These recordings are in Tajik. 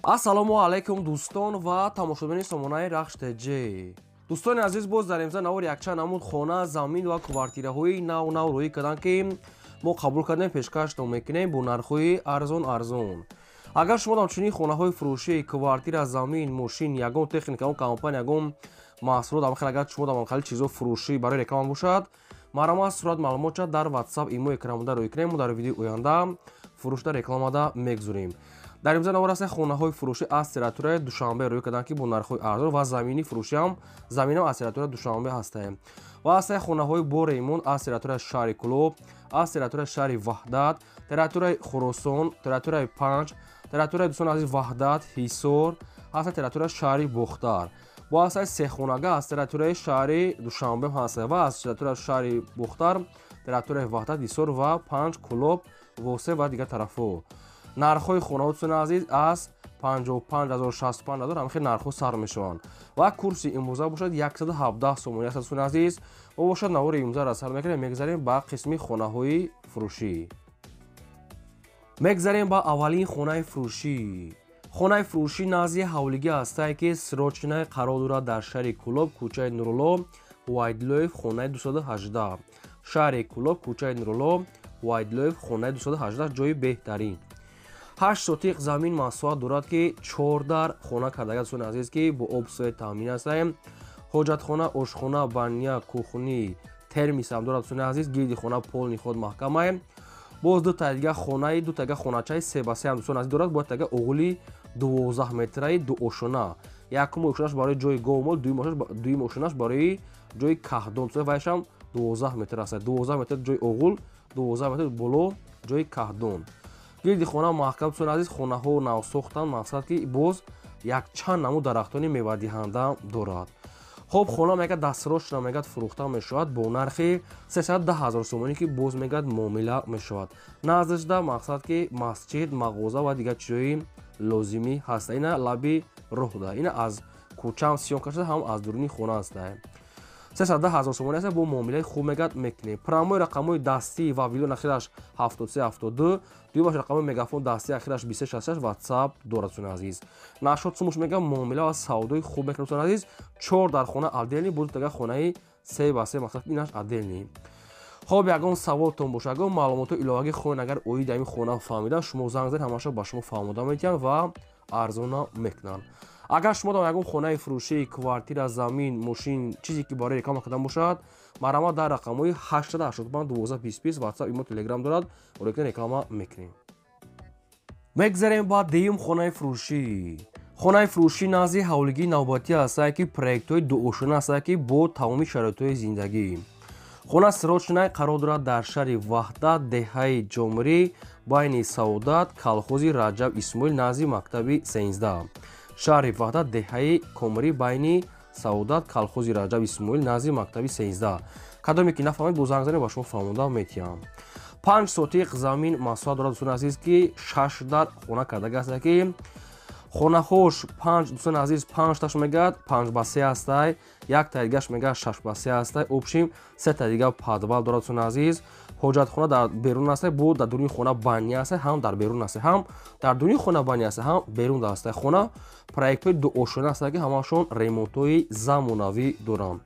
Ассалому алайкум, дӯстон ва тамошобинони сомонаи Рахш ТЖ. Дӯстони азиз, боз дар имза навор якчанд намуд хона, замин ва квартираҳои нав нав рӯӣ карданд, ки мо қабул кардем, пешкаштон мекунем бо нархҳои арзон арзон. Агар шумо ҳамчунин хонаҳои фурӯшӣ, квартира, замин, мошин, ягон техника, ягон компания, ягон маҳсулот, амхел агар шумо ҳам чизо фурӯшӣ барои реклама бошад, марҳамат, сурат маълумотча дар WhatsApp, имо экранбуда рӯй кунем, мо дар видеои оянда фурӯшда рекламада мегузорем. Дар имза навор ҳастанд хонаҳои фурӯшӣ аз территорияи Душанбе рӯй карданд, ки бо нархҳои арзон ва замини фурӯшиам, заминам аз территорияи Душанбе ҳастанд ва ҳастанд хонаҳои бо ремонт аз территорияи шаҳри Кӯлоб, аз территорияи шаҳри Ваҳдат, территорияи Хуросон, территорияи Панҷ, территорияи, дӯстони азиз, Ваҳдат, Ҳисор, ҳастанд территорияи шаҳри Бохтар. Бо ҳастанд сехонага аз территорияи шаҳри Душанбе ҳастанд ва аз территорияи шаҳри Бохтар, территорияи Ваҳдат, Ҳисор ва Панҷ, Кӯлоб, Восе ва дигар тарафҳо. Нархҳои хонаҳо, дӯстони азиз, аз 55 0, 65 0 ҳамин хел нархҳо сар мешаванд ва курси имрӯза бошад 117 сомонӣ аст. Дӯстони азиз, мо бошад навори имрӯзаро сар мекунем, мегзарем ба қисми хонаҳои фурӯшӣ. Мегзарем ба аввалин хонаи фурӯшӣ. Хонаи фурӯшӣ назди ҳавлигӣ ҳастае, ки срочная қарор дорад дар шаҳри Кӯлоб, кӯчаи Нурулло Ҳувайдлоев, хонаи 218. Шаҳри Кӯлоб, кӯчаи Нурулло Ҳувайдлоев, хонаи 218, ҷои беҳтарин. 8 сотиқ замин масоҳат дорад, ки чор дар хона кардага, дӯстони азиз, ки бо об свет таъмин ҳастаем. Ҳоҷатхона, ошхона, баня, кухни, термис ҳам дорад, дӯстони азиз. Гирди хона полный ход маҳкамае. Боз ду та дига хонаи, ду тага хоначаи се ба се ҳам, дӯстони азиз, дорад. Бояд тага оғули 12 метраи дуошона. Якум ошонаш барои ҷои говмол, дуюм ошонаш барои ҷои каҳдон. Вайшам 12 метр аст. 12 метр ҷои оғул, 12 метр боло ҷои каҳдон. Гирди хона маҳкам, дӯстони азиз. Хонаҳо навсохтанд, мақсад ки боз якчанд намуд дарахтони мевадиҳанда дорад. Хоб, хона мегӯяд дастсрочно мегӯяд фурӯхта мешавад бо нархи 310 000 сомонӣ, ки боз мегӯяд муомила мешавад. Наздишда мақсад ки масҷид, мағоза ва дигар чизҳои лозимӣ ҳаста. Ина лаби роҳда, ина аз кӯчаам съёмка шуда, ҳам аз дуруни хона ҳаста. 310 000 сомонӣ аст, бо муомилаи хуб мегӯяд мекунем. Прямой рақамҳои дастӣ ва вилон ахираш 73 72, дуюмаш рақамҳои мегафон дастӣ ахираш 2366, WhatsApp дорад, дӯстони азиз. Нашод сумуш мегӯяд муомила ва савдои хуб мекунем, дӯстони азиз. Чор дар хона отдельный, буд дага хонаи се ба се, мақсад инаш отдельный. Хоб, ягон саволтон бошад, ягон маълумоти иловагӣ хоҳед, агар оиди ҳамин хона фаҳмида, шумо занг занед, ҳамаша ба шумо фаҳмода метиҳанд ва арзона мекунанд. Агар шумо дар ягон хонаи фурӯшӣ, квартира, замин, мошин, чизе ки барои реклама кардан бошад, марҳамат, дар рақамҳои 885 12 20 20 WhatsApp, имо, Telegram дорад, рӯйкна реклама мекунем. Мегзарем ба дуюм хонаи фурӯшӣ. Хонаи фурӯшӣ назди ҳавлигии навбатӣ ҳастае, ки проектҳои дуошона ҳастае, ки бо тамоми шароитҳои зиндагӣ. Хона срочная қарор дорад дар шаҳри Ваҳдат, деҳаи Ҷомрӣ, байни Саодат, колхози Раҷаб Исмоил, назди мактаби 13. Шаҳри Ваҳдат, деҳаи Комрӣ, байни Саодат, колхози Раҷаб Исмоил, назди мактаби 13. Кадоме ки нафаҳмед, бо занг занед, ба шумо фаҳмонда метиҳам. 5 сотиқ замин масоҳат дорад, дӯстони азиз, ки шаш дар хона кардага аст, ки хонаҳош панҷ, дӯстони азиз, панҷташ мегӯяд 5 ба 3 ҳастай, як та дигаш мегӯяд 6 ба 3 ҳастай, общем се та дига подвал дорад, дӯстони азиз. Ҳоҷатхона дар берун ҳастай, бо дар дуруни хона баня ҳастай, ҳам дар берун ҳастай, ҳам дар дуруни хона баня ҳастай, ҳам берун ҳастай. Хона проектҳои дуошона ҳастанд, ки ҳамашон ремонтҳои замонавӣ доранд.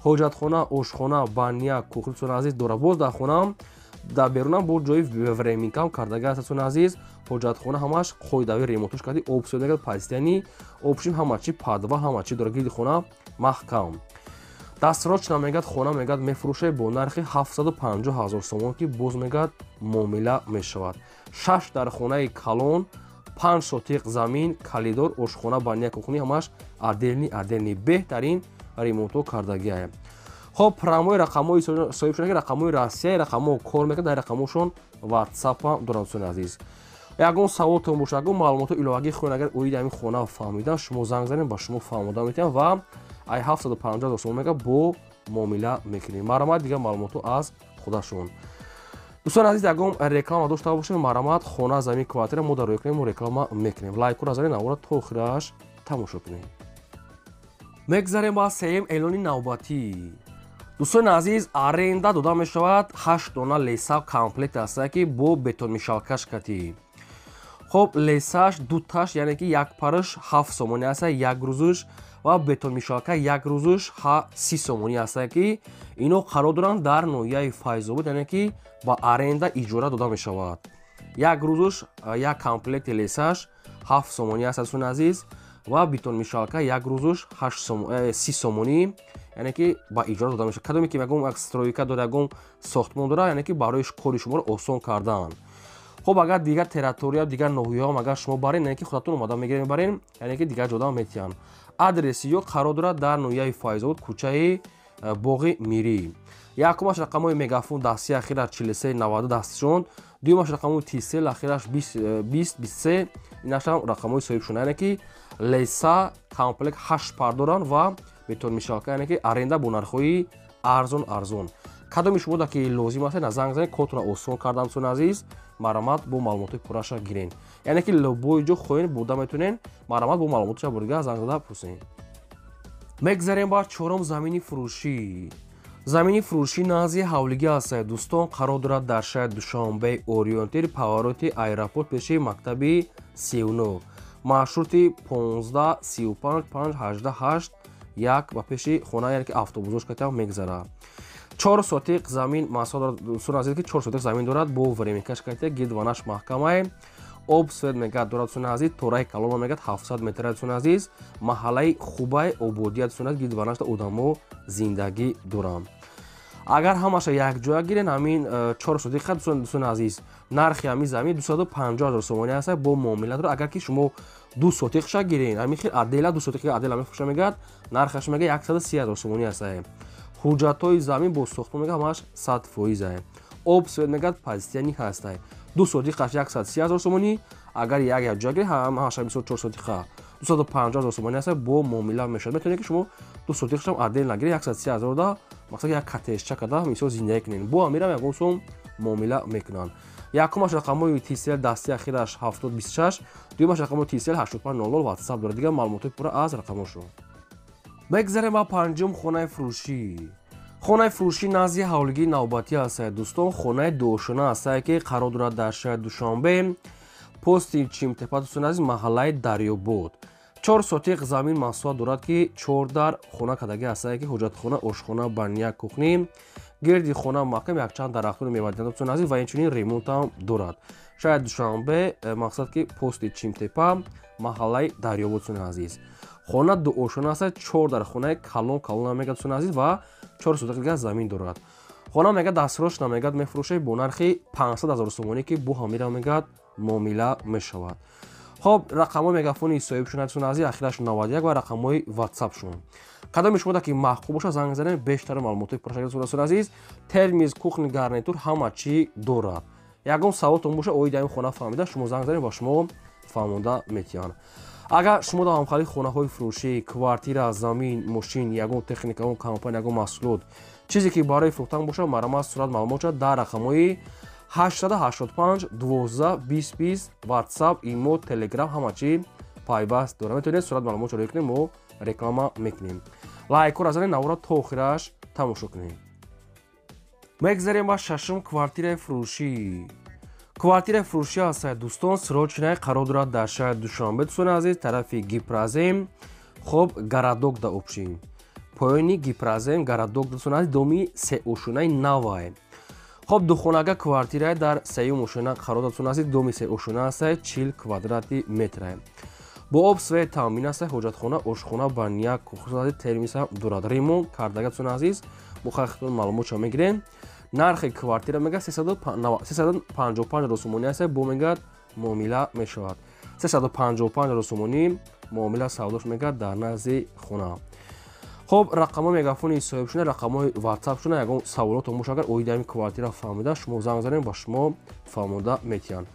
Ҳоҷатхона, ошхона, баня, кухня, дӯстони азиз, дорад. Боз дар хонаам дар берунам бо ҷои временка м кардага аст, дӯстони азиз. Ҳоҷатхона ҳамаш қоидавӣ ремонтош карди, об мегӯяд постоянный, общем ҳама чи, подвал, ҳама чи дорад. Гирди хона маҳкам. Дастсрочно мегӯяд хона мегӯяд мефурӯшад бо нархи 750 000 сомон, ки боз мегӯяд муомила мешавад. Шаш дар хонаи калон, 5 сотиқ замин, коридор, ошхона, баня, кухня ҳамаш отдельный отдельный, беҳтарин ремонтҳо кардагиае. Хоб, прямой рақамҳои соҳиб шуда, ки рақамҳои Россия рақамҳо кор мекунад, дар рақамҳошон WhatsApp доранд, дӯстони азиз. Ягон саволтон бошад, ягон маълумоти иловагӣ хоҳед, агар оиди ҳамин хона фаҳмидан, шумо занг занед, ба шумо фаҳмода метиҳам ва ай 750 000 сомон мега бо муомила мекунем. Марҳамат, дигар маълумотҳо аз худашон. Дӯстони азиз, ягон реклама дошта бошед, марҳамат, хона, замин, квартира, мо дар рӯй кунем, мо реклама мекунем. Лайкура занед, навора то охираш тамошо кунем. Мегзарем ба сеюм эълони навбатӣ. Дӯстони азиз, аренда дода мешавад ҳашт дона леса комплект ҳастае, ки бо бетонмешалка ш катӣ. Хоб, лесаш дуташ, яъне ки як параш 7 сомонӣ аст як рӯзуш ва бетонмешалка як рӯзуш 30 сомонӣ аст, ки ино қарор доранд дар ноҳияи Файзобод, яъне ки ба аренда иҷора дода мешавад. Як рӯзуш як комплекти лесаш 7 сомонӣ аст, дӯстони азиз, ва бетонмешалка як рӯзуш 30 сомонӣ, яъне ки ба иҷора дода мешавад. Кадоме ки ягон стройка дора, ягон сохтмон дора, яъне ки барои кори шуморо осон кардан. Хоб, агар дигар территория, дигар ноҳияҳо агар шумо барен, яъне ки худатон омада мегирен, мебарен, яъне ки дигар ҷода метиҳанд. Адреси ё қарор дорад дар ноҳияи Файзобод, кӯчаи Боғи Мирӣ. Якумаш рақамҳои Мегафон дасти ахираш 43 90 дастишон, дуюмаш рақамҳои Тисел ахираш 20 23, инашам рақамҳои соҳибшона, яъне ки леса комплект 8 пар доранд ва бетонмешалка, яъне ки аренда бо нархҳои арзон арзон. Кадоми шумо да ки лозим аст, на занг занед, кортона осон кардан, дӯстони азиз, марҳамат, бо маълумотҳои пурраша гирен. Яъне ки любой ҷо хоҳен бурда метавонен, марҳамат, бо маълумотша бурдига занг зада пурсен. Мегзарем ба чорум замини фурӯшӣ. Замини фурӯшӣ назди ҳавлигӣ аст, дӯстон, қарор дорад дар шаҳри Душанбе, Ориентир, повороти аэропорт, пеши мактаби 39, маршрути 15 35 5 18 1 ба пеши хона, яъне ки автобусош катам мегзарад. 4 сотиқ замин масоҳа дорад, дӯстони азиз, ки 4 сотиқ замин дорад, бо временкаш катя, гирдванаш маҳкамае, об, свет мегад дорад, дӯстони азиз, тораи калона мегад 700 метра, дӯстони азиз, маҳаллаи хубаи ободия, дӯстони азиз, гирдванашда одамо зиндагӣ доранд. Агар ҳамаша якҷоя гирен, ҳамин 4 сотиқа, дӯстони азиз, нархи ҳамин замин 250 000 сомонӣ аст, бо муомила дорад. Агар ки шумо 2 сотиқша гирен, ҳамин хел отдельно 2 сотиқа отдельно мефурӯша мегӯяд, нархаш мега 130 000 сомонӣ аст. Ҳуҷҷатҳои замин бо сохтмон мега ҳамааш 100%. Об, свет мегӯяд постоянный ҳастай. 2 сотиқаш 130 000 сомонӣ, агар як якҷоя гиред ҳамаша, мисол, 4 сотиқа 250 000 сомонӣ аст, бо муомила мешавад. Метавонед, ки шумо 2 сотиқшам отдельно нагиред, 130 000 да мақсад як коттеҷча када, мисол, зиндагӣ кунед, бо амирам ягон сум муомила мекунанд. Якумаш рақамҳои Тисел дасти ахираш 7026, дуюмаш рақамҳои Тисел 8500, Ватсап дорад. Дигар маълумотҳои пурра аз рақамҳошон. Мегзарем ба панҷум хонаи фурӯшӣ. Хонаи фурӯшӣ назди ҳавлигии навбатӣ аст, дӯстон, хонаи дуошона аст, ки қарор дорад дар шаҳри Душанбе, пости Чимтепа, дӯстони азиз, маҳаллаи Дарёбод. 4 сотиқ замин масоҳат дорад, ки чор дар хона кардагӣ аст, ки ҳоҷатхона, ошхона, баня, кухня, гирди хона маҳкам, якчанд дарахтони мевадиҳанда, дӯстони азиз, ва инчунин ремонтам дорад. Шаҳри Душанбе, мақсад ки пости Чимтепа, маҳаллаи Дарёбод, дӯстони азиз, хона дуошона аст, чор дар хонаи калон калон мегӯяд, дӯстони азиз, ва 4 сотиқ дигар замин дорад. Хона мегӯяд дастрош намегӯяд мефурӯшад бо нархи 500 ҳазор сомонӣ, ки бо ҳамира мегӯяд муомила мешавад. Хоб, рақамҳои мегафони соҳибшон, дӯстони азиз, ахираш 91 ва рақамҳои ватсапшон. Кадоми шумо ки маъқул бошад, занг занед, бештар маълумотҳои пурра. Дӯстони азиз, термиз, кухня, гарнитур ҳама чӣ дорад. Ягон саволтон боша оиди ҳамин хона фаҳмида, шумо занг занед, ба шумо фаҳмонда метиҳанд. Агар шумо дар ҳамхали хонаҳои фурӯшӣ, квартира, замин, мошин, ягон техника, ягон компания, ягон маҳсулот, чизе ки барои фурӯхтан бошад, марҳамат, сурат, маълумот шавад дар рақамҳои 885 12 20 20, Ватсап, Имо, Телеграм ҳама чӣ пайваст дорад. Метавонед сурат, маълумот ҷорӣ кунед, мо реклама мекунем. Лайкҳоро занед, навора то охираш тамошо кунед. Мегзарем ба шашум квартираи фурӯшӣ. Квартираи фурӯшӣ аст, дӯстон, срочный, қарор дорад дар шаҳри Душанбе, дӯстони азиз, тарафи Гипрозем, хоб, городок да общем, поёни Гипрозем, городок, дӯстони азиз, доми сеошонаи навай. Хоб, духонага квартираи дар сеюм ошона қарор дорад, дӯстони азиз, доми сеошона аст, 40 квадрати метра, бо об, свет таъмин аст, ҳоҷатхона, ошхона, баня, кухня, термиса дорад, ремонт кардага, дӯстони азиз, бо хайхтон маълумотша мегирем. Нархи квартира мегӯяд 355 ҳазор сомонӣ аст, бо мегӯяд муомила мешавад. 355 ҳазор сомонӣ муомила савдош мегӯяд дар назди хона. Хоб, рақамҳои мегафони соҳибшуна, рақамҳои ватсапшуна. Ягон саволотон боша, агар оиди ҳамин квартира фаҳмида, шумо занг занед, ба шумо фаҳмонда метиҳанд.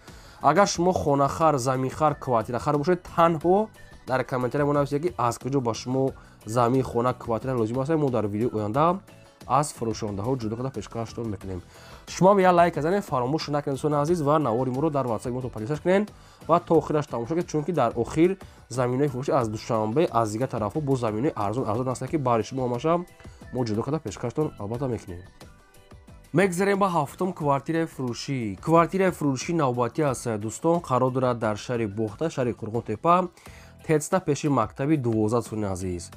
Агар шумо хонахар, заминхар, квартирахар бошед, танҳо дар комментария мо нависед, ки аз куҷо ба шумо замин, хона, квартира лозим аст. Мо дар видеои оянда аз фурӯшондаҳо ҷудо карда пешкаштон мекунем. Шумо як лайк занед, фаромӯш накунед, дӯстони азиз, ва навори моро дар ватсапи мо подписаться кунед ва то охираш тамошо кунед, чунки дар охир заминҳои фурӯшӣ аз Душанбе, аз дигар тарафҳо бо заминҳои арзон арзон ҳастанд, ки баҳри шумо ҳамаша мо ҷудо карда пешкаштон албатта мекунем. Мегзарем ба ҳафтум квартираи фурӯшӣ. Квартираи фурӯшӣ навбатӣ аст, дӯстон, қарор дорад дар шаҳри Бохта, шаҳри Қурғонтепа, тецта пеши мактаби 12, дӯстони азиз.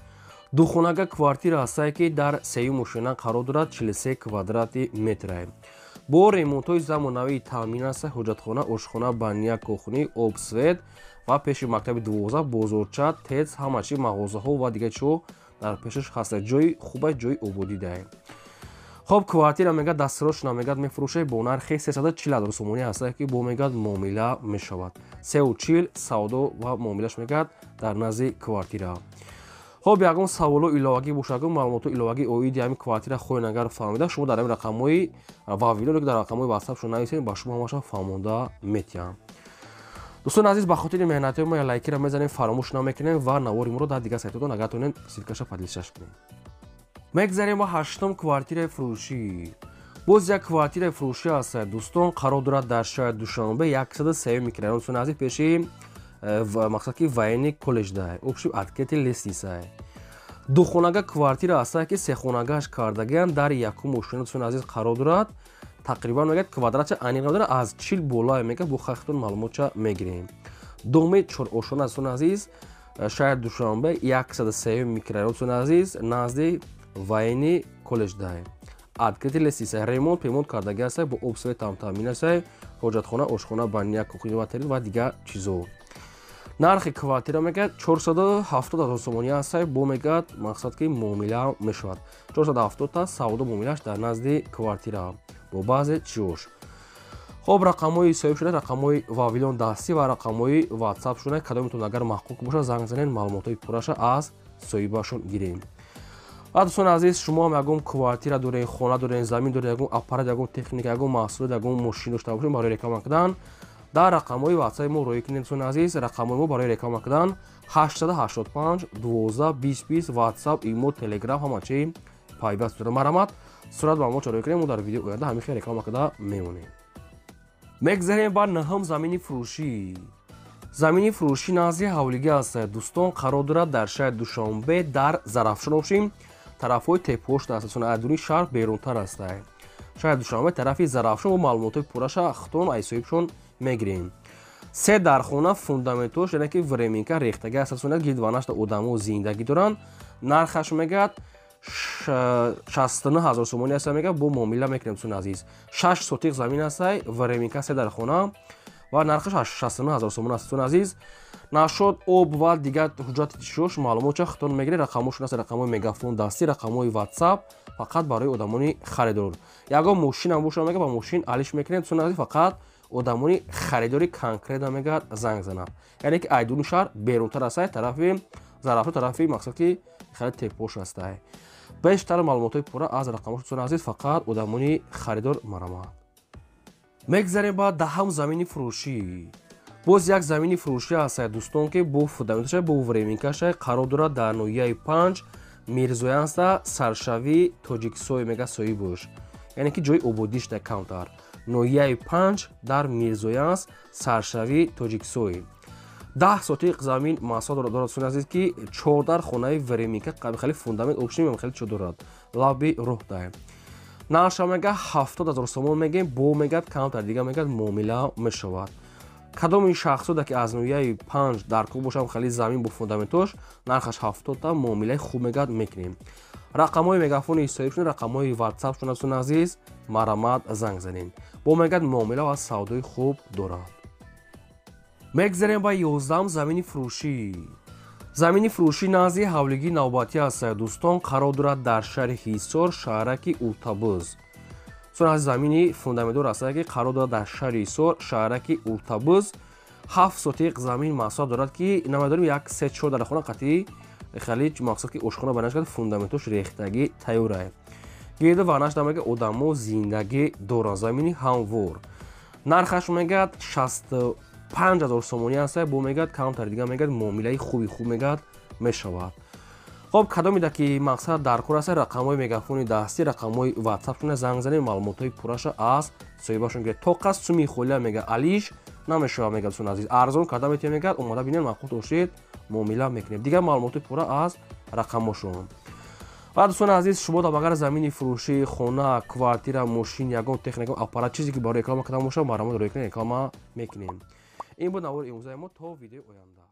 Духонага квартира ҳастае, ки дар сеюм ошёна қарор дорад, 43 квадрати метрае. Бо ремонтҳои замонавии таъмин аст: ҳоҷатхона, ошхона, баня, кухни, об, свет ва пеши мактаби 12, бозорча, тец, ҳама чи, мағозаҳо ва дигар чизҳо дар пешаш ҳаста. Ҷои хуба, ҷои ободидае. Хоб, квартира мегӯяд дастсирочна мегӯяд мефурӯшад бо нархи 340 ҳазор сомонӣ ҳастае, ки бо мегӯяд муомила мешавад. 340 савдо ва муомилаш мегӯяд дар назди квартира. Хоб, ягон саволо иловагӣ бошад, ягон маълумотҳо иловагӣ оиди ҳамин квартира хоҳед агар фаҳмида, шумо дар ҳамин рақамҳои вавилон, дар рақамҳои ватсапшон нависед, ба шумо ҳамаша фаҳмонда метиҳам. Дӯстони азиз, ба хотири меҳнатиҳои мо лайкира мезанем, фаромӯш намекунем ва навори моро дар дигар сайтотон агар тонем ссылкаша поделиться кунем. Мегзарем ба ҳаштум квартираи фурӯшӣ. Боз як квартираи фурӯшӣ аст, дӯстон, қарор дорад дар шаҳри Душанбе, 103 микрорайон, дӯстони азиз, пеши мақсад ки военный коллеҷ да общий открытый лестница. Духонага квартира ҳастае, ки сехонагаш кардагианд, дар якум ошёна, дӯстони азиз, қарор дорад. Тақрибан мегӯяд квадратча аниқ надорад, аз 40 болае мегӯяд, бо хахтон маълумотча мегирем. Доми чорошона, дӯстони азиз, шаҳри Душанбе, 103 микрорайон, дӯстони азиз, назди военный коллеҷ да открытый лестница. Ремонт пемонт кардаги ҳастае, бо об, свет там таъмин ҳастае, ҳоҷатхона, ошхона, баня, кухня ва ва дигар чизо. Нархи квартира мегӯяд 470 ҳазор сомонӣ ҳастае, бо мегӯяд мақсад ки муомила мешавад. 470 та савдо муомилаш дар назди квартира бо баъзе чиёш. Хоб, рақамҳои соҳиб шуда, рақамҳои вавилон дастӣ ва рақамҳои ватсап шуда, кадометон агар маъқул бошад, занг занед, маълумотҳои пурраша аз соҳибашон гирем. Ва дӯстони азиз, шумо ҳам ягон квартира доред, хона доред, замин доред, ягон аппарат, ягон техника, ягон маҳсулот, ягон мошин дошта бошед, барои реклама кардан дар рақамҳои ватсапи мо роҳӣ кунед. Дӯстони азиз, рақамҳои мо барои реклама кардан 885 12 20 20, ватсап, имо, телеграм, ҳама чи пайваст дорад. Марҳамат, сурат ба мо чароӣ кунем, мо дар видео оянда ҳамин хел реклама карда мемонем. Мегзарем ба наҳум замини фурӯшӣ. Замини фурӯшӣ назди ҳавлигӣ аст, дӯстон, қарор дорад дар шаҳри Душанбе, дар Зарафшон бошем, тарафҳои теппош аст, айдуни шаҳр берунтар аст. Шаҳри Душанбе, тарафи Зарафшон, бо маълумотҳои пурраша хутон аз соҳибшон мегирем. Се дархона, фундаментош, яъне ки временка рехтагӣ аст, гирд ванашта одамо зиндагӣ доранд. Нархаш мегӯяд 69 ҳазор сомонӣ аст, мегӯяд бо муомила мекунем, дӯстони азиз. 6 сотиқ замин астай, временка, се дархона ва нархаш 69 ҳазор сомон аст, дӯстони азиз. Нашод об ва дигар ҳуҷҷати чиёш маълумотча хутон мегиред. Рақамҳошон аст, рақамҳои мегафон дастӣ, рақамҳои ватсап, фақат барои одамони харидор. Ягон мошинам боша, мега ба мошин алиш мекунем, дӯстони азиз, фақат одамони харидори конкретно мегӯяд занг занад, яъне ки айдуни шаҳр берунтар астай, тарафи Зарафшон, тарафи мақсад ки хеле теппош астай. Бештар маълумотҳои пурра аз рақамҳош, дӯстони азиз, фақат одамони харидор марамад. Мегзарем ба даҳам замини фурӯшӣ. Боз як замини фурӯшӣ ҳаст, дӯстон, ки бо фундаменташа, бо временкаша қарор дорад дар ноҳияи 5, Мирзоянста, саршавии Тоҷиксой мега соҳибош, яъне ки ҷои ободиш дар камтар. Ноҳияи 5, дар Мирзоянс, саршавии Тоҷиксой, 10 сотиқ замин масоҳа дорад, дӯстони азиз, ки чордар хонаи временка, хеле фундамент обшин, хеле чо дорад, лаби роҳ даҳем. Нархша мега 70 ҳазор сомон мегем, бо мегӯяд камтар дига мегӯяд муомила мешавад. Кадоми шахсода ки аз ноҳияи 5 дар кӯ бошам, хеле замин бо фундаментош, нархаш 70-та, муомилаи хуб мегӯяд мекунем. Рақамҳои мегафони соҳибшон, рақамҳои ватсапшон, дӯстони азиз, марҳамат, занг занед, бо мегӯяд муомила ва савдои хуб дорад. Мегзарем ба 11-ам замини фурӯшӣ. Замини фурӯшӣ назди ҳавлигии навбатӣ аст, дӯстон, қарор дорад дар шаҳри Ҳисор, шаҳраки Ултабуз. Дӯстон азиз, замини фундаментдор аст, ки қарор дорад дар шаҳри Ҳисор, шаҳраки Ултабуз, 7 сотиқ замин масоҳат дорад, ки намедонем, як се чор дархона қатъи хеле мақсад ки ошхона банаш кард, фундаментош рехтагӣ тайёрае. Гирду ванаш намега одамо зиндагӣ доранд, замини ҳамвор. Нархаш мегӯяд 65 ҳазор сомонӣ аст, бо мегӯяд камтар дига мегӯяд муомилаи хуби хуб мегӯяд мешавад. Хоб, кадомида ки мақсад дар кор аст, рақамҳои мегафони дастӣ, рақамҳои ватсапшона занг занед, маълумотҳои пурраша аз соҳибашон гиред. То қас суми холия мега алиш намешавад, мегӯяд, дӯстони азиз, арзон карда метавонед, мегӯяд омада бинед, маъқул дошед, муомила мекунем. Дигар маълумотҳои пурра аз рақамҳошон. Ва, дӯстони азиз, шумо там агар замини фурӯшӣ, хона, квартира, мошин, ягон техника, аппарат, чизе ки барои реклама кардан бошад, марҳамат, рӯй кунед, реклама мекунем. Ин буд навори имрӯзаи мо. То видеои оянда.